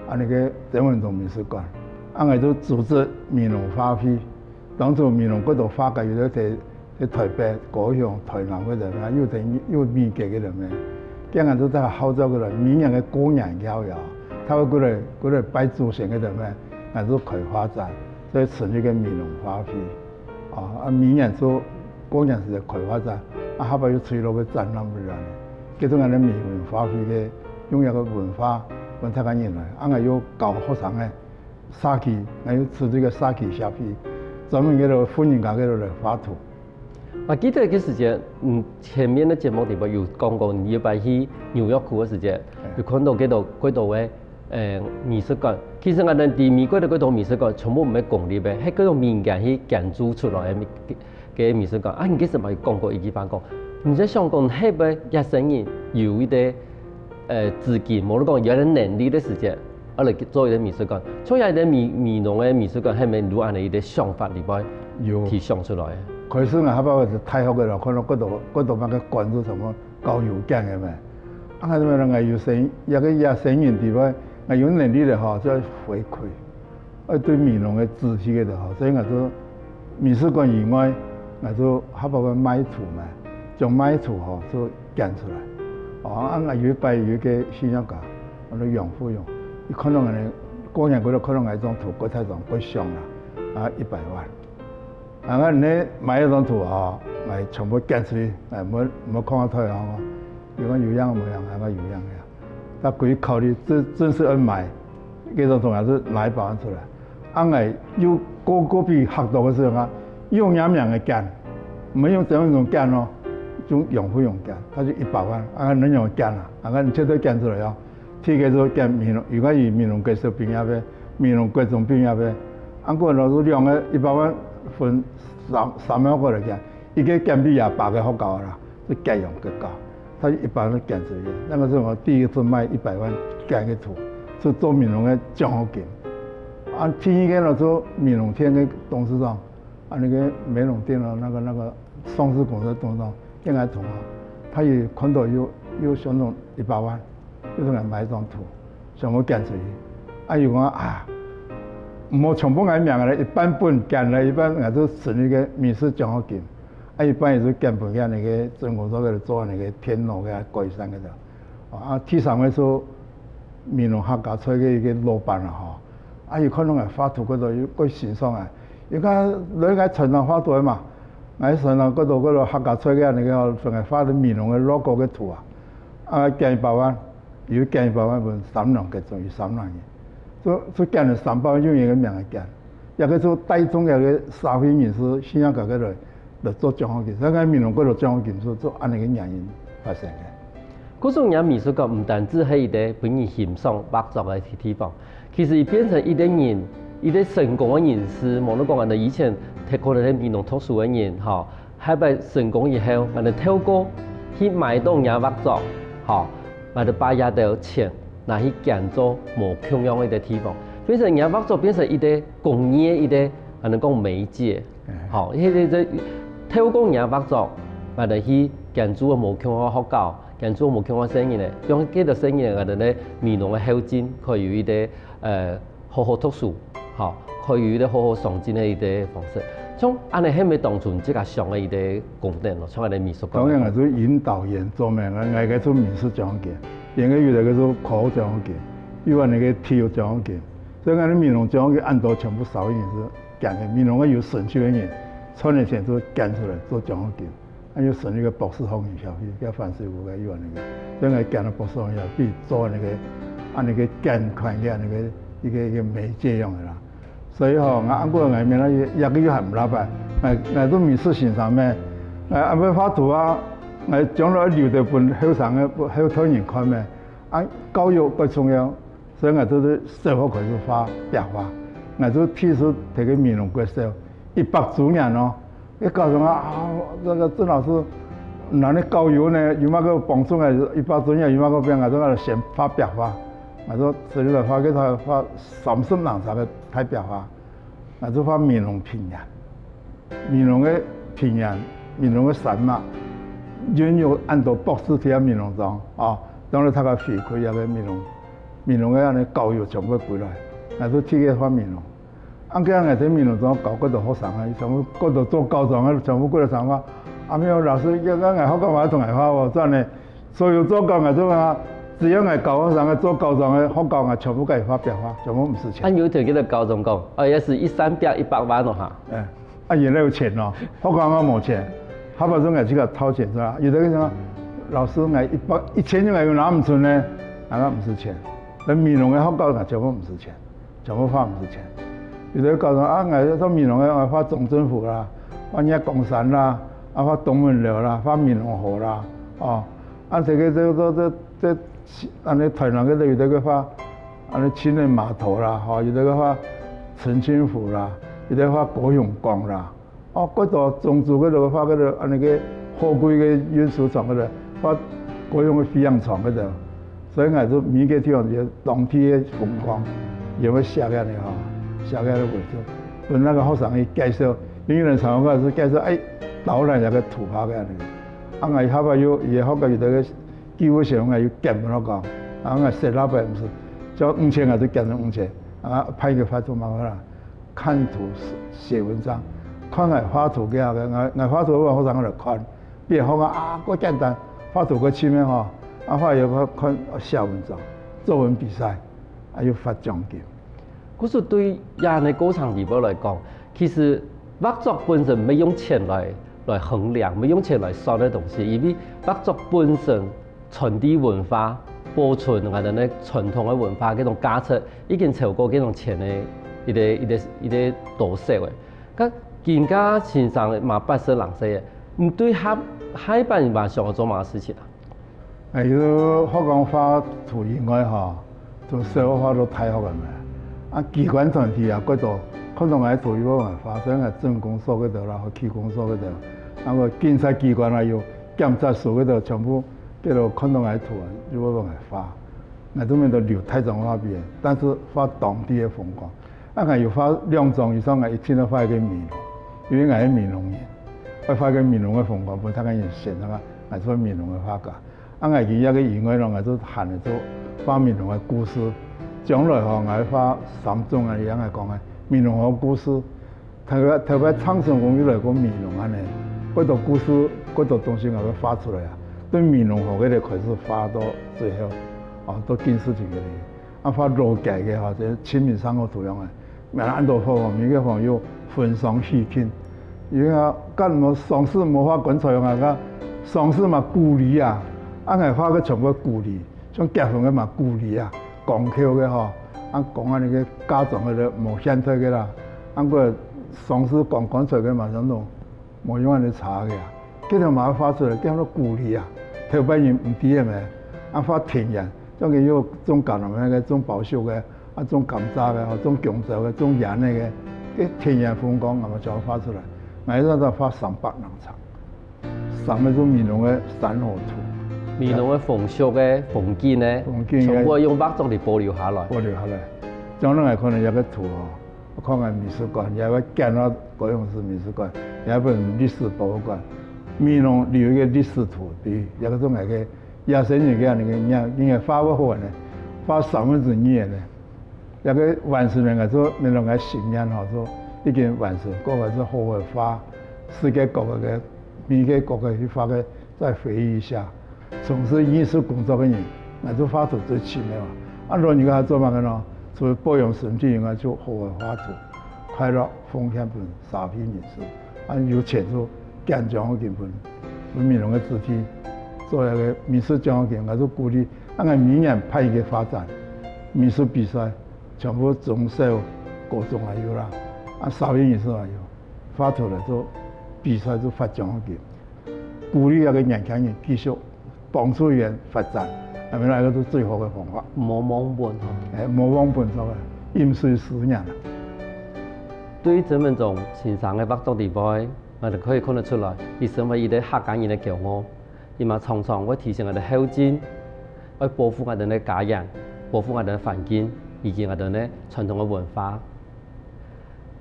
恁呢个曾文忠美術館。啊，𠊎就組織美濃畫會，當初美濃幾多畫家有在，在臺北、高雄、臺南个人啊，有在，有美國个人咩，這樣就大家號召个人，每年个過年要要，大家過來，過來拜祖先个人咩，𠊎就開畫展，所以成立个美濃畫會。 哦，啊，每年做過年時節開畫展，啊，下擺又推落去展覽个恁呢。這種恁呢美濃畫會个，用這个文化，分大家人來，啊，𠊎又教學生个社區，𠊎又組織个社區協會，專門个老婦人家个來畫圖。啊，記得个時節，嗯，前面个節目裡背有講過，你有擺去紐約區个時節，有看到幾多，幾多个 呃，美術館。其實𠊎等知美國个該種美術館全部毋係公立个，係該種民間去捐助出來个美，个美術館。啊，你其實嘛有講過一句話講，你在想講，係毋係這生意有一個，呃，資金，無論講有一個能力个時節，啊，來做一個美術館。像這個美，美濃个美術館，係毋係有恁呢一個想法裡背有提想出來个？開始𠊎還包括是大學个咯，看到幾多，幾多那個館是什麼 教育獎个咩。啊，𠊎這邊人𠊎有生，這個也生人地方，𠊎有能力个吼，就愛回饋，愛對美濃个子弟个吼，所以𠊎就美術館以外，𠊎就客家話賣圖嘛，將賣圖吼就揀出來。哦，啊，𠊎有一擺有一個戲劇家，安到楊富榮，佢看到𠊎呢，過年過到看到𠊎一張圖，過大張，過相啦，啊，一百萬。啊，𠊎呢買一張圖吼，𠊎全部揀出去，𠊎無無看个台行哦，有講有樣無樣，啊，𠊎有樣个。 佢歸考慮，真真係愛買，該種同學係拿一百萬出來。啊，𠊎又過過去學到个時候啊，用人名个揀，毋係用怎樣一種揀哦，用楊富榮揀，佢就一百萬，啊，恁樣揀啊，啊，𠊎絕對揀出來哦。第一個就揀美濃，如果以美濃國小畢業个，美濃國中畢業个，啊，過來就兩個一百萬分三三個過來揀，一個揀比較白个學校啦，就揀用國家。 佢一百萬都揀出去。該個係𠊎第一次賣一百萬揀个圖，係做美濃个獎學金。啊，第二個呢，做美濃店个董事長，啊，那個美濃店哦，那個那個上市公司董事長，跟𠊎同行，佢也看到有有相中一百萬，就同𠊎買一張圖，全部揀出去。啊，又講啊，毋好全部𠊎名个，一半分佢揀了，一半𠊎就成立一個美術獎學金。 啊，一般也係揀分佢那個準工作个做那個電腦个改善个。啊，第三個係美濃客家菜个一個老闆啊吼，啊，佢看到𠊎畫圖个時候，佢蓋欣賞啊，佢講來𠊎餐廳畫圖个嘛，𠊎餐廳个圖个客家菜个那個分𠊎畫个美濃个logo个圖啊，啊，揀一百萬，又揀一百萬分三兩個鐘，有三兩日，就就揀了三百萬用佢个名來揀，也可以做帶動該個社會人士，信仰佢个來 來做獎學金，所以講美濃國家獎學金係做恁樣个原因發生个。故所，人美術館毋單止係一個分人欣賞畫作个地方，其實佢變成一個人，一個成功个人士。無論講𠊎兜以前讀可能係美濃讀書个人，吼，後擺成功以後，𠊎兜透過去買到人畫作，吼，𠊎兜把這兜錢拿去捐做無共樣个一個地方，變成人畫作變成一個公益个一個，恁樣講媒介。 吼，迄个這透過人畫作，𠊎兜去捐助無共个學校，捐助無共个細人仔，用這个細人仔，𠊎兜呢美濃个後進可以有一個呃好好讀書，吼，可以有一個好好上進个一個方式。像恁樣，係毋係當初自家想个一個功能咯？像恁樣美術館。當然，𠊎做引導員做咩，𠊎𠊎个做美術獎學金，因為有个做科學獎學金，有个那個體育獎學金，所以𠊎个美濃獎學金恁多全部少一年是 捐个，美濃个有成就个人，賺个錢就捐出來做獎學金，啊，又成立一個博士後援協會，叫范水湖个有恁樣个，所以𠊎捐了博士後援協會做那個，啊，那個捐款个那個一個一個媒介用个啦。所以吼，𠊎安過𠊎面那也也个又還毋拉白，𠊎𠊎都美術先生咩，𠊎安排畫圖啊，𠊎將來留得分後生个後代人看咩，啊，教育最重要。 所以𠊎就係小學開始畫壁畫，𠊎就第一次在个美濃國小一百週年哦，一搞什麼啊，這個鄭老師，那你教育呢，有麼个幫助呢？一百週年有麼个變？𠊎就先畫壁畫，𠊎就自己來畫，給他畫三十零張个大壁畫，𠊎就畫美濃平原。 美濃个平原，美濃个山脈，擁有恁多博士在美濃莊，哦，當然大家回饋這個美濃，美濃个恁樣教育全部歸來，𠊎就去个畫美濃。啊，該𠊎在美濃莊教幾多學生啊，全部幾多做校長个，全部幾多想法。啊，沒有老師，要要𠊎學校嘛，同𠊎畫哦，這樣呢， 所有做校長个做啊，只要𠊎教學生个做校長个，學校𠊎全部共佢畫壁畫，全部毋使錢。啊，有一天佢就校長講，哦，也係一三百一百萬咯哈。哎，啊，原來有錢咯，學校𠊎無錢，下擺就𠊎自家掏錢是吧？有个人講，老師，𠊎一百一千就𠊎又拿毋出呢，啊，該毋使錢，該美濃个學校𠊎全部毋使錢。 全部畫毋使錢。有个校長啊，𠊎做美濃个，𠊎畫中正湖啦，畫月光山啦，啊，畫東門樓啦，畫美濃河啦，哦，啊，這個這個這這這，恁樣台南个有个畫，恁樣青年碼頭啦，吼，有个畫澄清湖啦，有个畫高雄港啦， 哦，該兜中珠該兜畫該兜恁樣个貨櫃个運輸船該兜，畫高雄个飛行船該兜，所以𠊎就每個地方有當地个風光，也會寫个呢吼，寫个位置，分該個學生去介紹，因為人常常係介紹，哎，導覽那個圖畫个呢。啊，𠊎下擺有也學个有个機會學生有捐分我講，啊，𠊎寫老板毋係，就五千𠊎就捐了五千，啊，派一個發出嘛啦。 看圖寫文章，看𠊎畫圖个，𠊎𠊎畫圖个學生來看，別个學生啊，過簡單，畫圖過深个吼，啊畫圖過看寫文章，作文比賽，啊又發獎金。故所對這樣个過程裡背來講，其實畫作本身毋係用錢來來衡量，毋係用錢來算个東西，因為畫作本身傳遞文化、保存𠊎兜个傳統个文化，這種價值已經超過這種錢个一個一個一個多少个。該今下先生嘛八十零歲个，你對下下一擺嘛想愛做麼个事情啊？哎，就好講畫圖以外吼，從小學畫到大學个嘛。啊，機關團體啊，過多看到𠊎圖又愛畫，所以𠊎政工所該兜啦，和區公所該兜，啊，𠊎警察機關啊，有檢察署該兜，全部該兜看到𠊎圖啊，又愛愛畫。𠊎都毋免到留大張畫筆，但是畫當地个風光。啊，𠊎有畫兩張以上，𠊎一定愛畫一個美濃，因為𠊎係美濃人，愛畫一個美濃个風光，分大家人欣賞啊，𠊎做美濃个畫家。啊，𠊎今這個以外咯，𠊎就閒來做畫美濃个故事。將來吼，𠊎畫三種啊，像𠊎講个美濃河故事，頭擺頭擺鄭成功又來過美濃恁呢，過多故事，過多東西𠊎會畫出來啊。對美濃河該個開始畫到最後，哦，到近視亭該個。 啊，畫老街个吼，這清明上河圖樣个，乜恁多好，每個好有婚喪喜慶。因為啊，該無喪事無畫棺材樣啊，該喪事嘛古禮啊，啊，𠊎畫个全部古禮，像結婚个嘛古禮啊，講究个吼，啊，講啊那個嫁妝个無現代个啦，啊，過喪事講棺材个嘛，像那種 無用恁樣差个啊。這條嘛畫出來，叫做古禮啊。頭擺人毋知个咩，啊，畫田園，像佢有種橄欖个、種包粟个，啊，種甘蔗个，吼，種弓蕉个，種菸仔个，這田園風光，𠊎嘛全部畫出來。𠊎一下子畫三百零張，三個係美濃个山河圖，美濃个風俗个、風景个，風景个全部用畫作來保留下來。保留下來。將來𠊎看到這個圖吼， 看𠊎美術館，也會捐到高雄市美術館，也分歷史博物館。美濃留一個歷史圖，比這個種个野生人个恁樣个，人个畫會好呢，畫三分之二呢。這個完成了，𠊎做美濃个心願吼，做已經完成，過後做好好畫，世界各個个，每個各個去畫个，再回憶一下。 從事藝術工作个人，𠊎做畫圖最深个嘛。啊，老人家還做麼个呢？除了保養身體以外，就好好畫圖，快樂奉獻分社會人士。啊，有錢就捐獎學金分，分美濃个子弟做一個美術獎學金，𠊎就鼓勵，啊，𠊎每年辦一個畫展，美術比賽，全部中小、高中也有啦，啊，社會人士也有，畫圖來做比賽做發獎學金。 鼓勵這個年輕人繼續幫助佢發展，係咪啦？這個係最好个方法。莫忘本吼。哎，莫忘本，做个飲水思源啊。對於曾文忠先生个畫作裡背，𠊎兜可以看得出來，佢身為一個客家人个驕傲，佢嘛常常會提醒𠊎兜後進，愛保護𠊎兜个家園，保護𠊎兜个環境，以及𠊎兜个傳統个文化。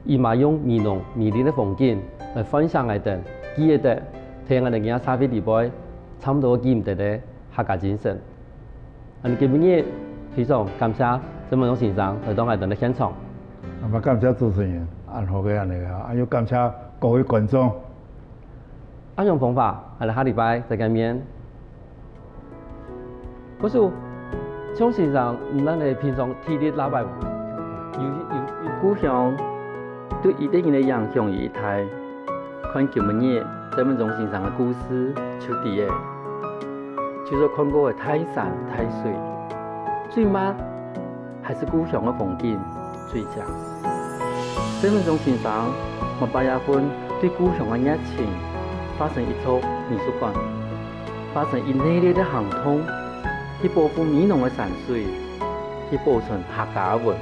佢嘛用美濃美麗个風景來喚醒𠊎兜，記得，在𠊎兜个社會裡背，差毋多記毋得个客家精神。恁今晡日非常感謝曾文忠先生來到𠊎兜个現場。啊，感謝主持人，恁好个恁樣个，啊，又感謝各位觀眾。 恁樣講法，𠊎兜下禮拜再見面。故所，像先生，你恁个平常體力拉擺無？有有有。故鄉對一代人个影響已大，看今晡日曾文忠先生个故事就知了。就係看過个大山大水，最慢 還係故鄉个風景最靚。曾文忠先生，嘛把這份對故鄉个熱情，化成一座美術館，化成一系列个行動，去保護美濃个山水，去保存客家个文